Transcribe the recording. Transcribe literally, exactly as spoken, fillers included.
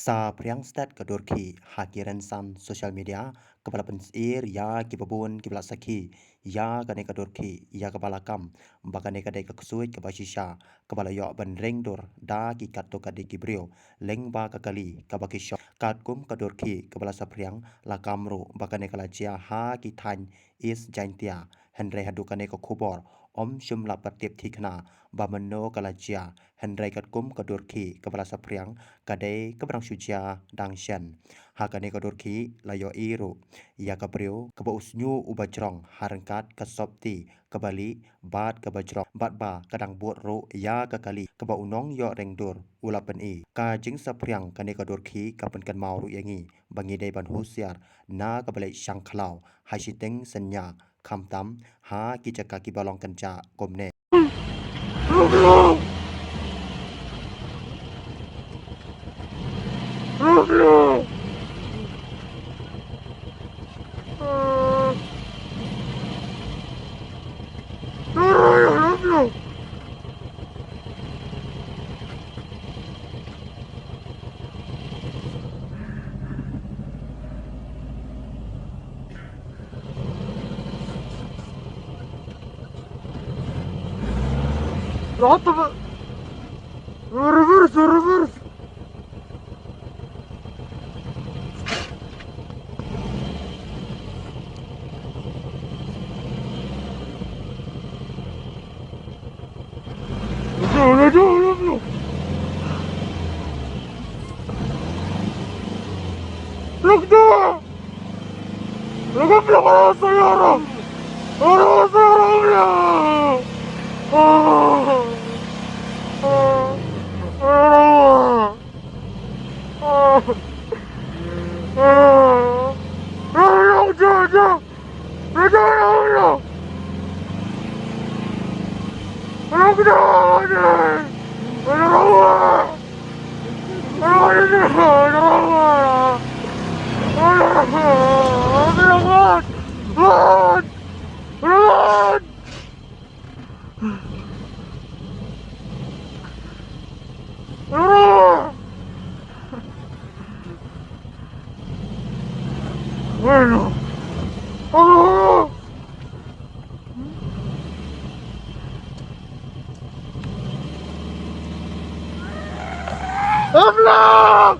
Saphriang stet ka dur khih ha ki rynsan social media, kaba la pynsyier ïa kiba bun kiba la sakhi ïa kane ka dur khih, ïa kaba la kam ba kane ka dei ka ksuid kaba shisha kaba la ïoh ban ring dur da ki katto katne ki briew lyngba ka kali kaba ki shong. Katkum ka dur khih kaba la saphriang, la kam ruh ba kane ka la jia ha ki thaiñ East Jaintia, hynrei haduh kane ka khubor ym shym la pat tip thikna ba mynno ka la jia, hynrei katkum ka dur khih kaba la saphriang, ka dei kaba dang shu jia dang shen. Ha kane ka dur khih la ïohi ruh ïa ka briew kaba u shñiuh uba jrong ha ryngkat ka sopti kaba lieh bad kaba jrong, bad ba ka dang bud ruh ïa ka kali kaba u nongïoh ring dur u la pyni. Ka jingsaphriang kane ka dur khih ka pynkynmaw ruh ïa ngi ba ngi dei ban husiar na kaba leit shang khlaw ha shiteng synñia, khamtam ha ki jaka kiba long kynjah kumne. Reverse, reverse. Look there! Look up, look at the sayara! Look at the sayara! Ah! Ah! Ah! Ah! Ah! Ah! Bueno. Oh! Abla!